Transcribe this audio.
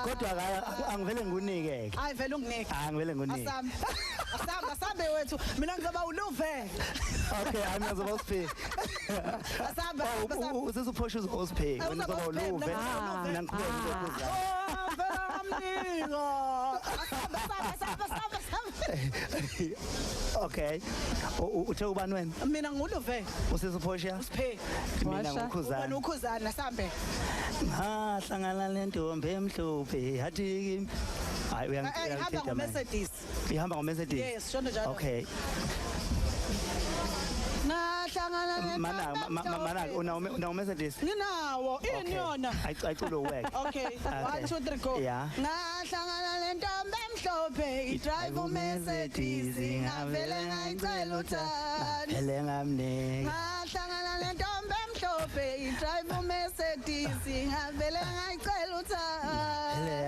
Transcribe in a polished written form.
Kodwa angivele ngikunike ke. Hayi, vele unginike. Angivele ngikunike. Asambe. Asambe, asambe wethu. Mina ngizoba uluve. Okay, I'm ngizoba usiphe. Asambe. Asambe. Usisuphosha uzosiphe. Wena uzoba uluve. Mina ngiqhubeka ngizokhuza. Oh, vele ngamnika. Asambe, asambe, asambe, asambe. Okay. Uthe ubani wena? Mina nguluve. Usisuphosha? Usiphe. Mina ngukhuzana. Wena ukhuzana, asambe. Ngahlangana lentombi emhlophe yathi kimi. Hayi, Ihamba uyangithetha ngo-Mercedes. Ihamba ngo-Mercedes. Yes, shono njalo. Okay. Ngahlangana Mana mana unawo Mercedes? Nginawo, ini yona? Ayiculo work. Okay, 1 2 3 go. Yeah. Ngahlangana lentombi emhlophe idrive uMercedes, ngavele ngayicela uthando. Vele ngamnika. Ngahlangana lentombi emhlophe idrive uMercedes, ngavele ngayicela uthando. Vele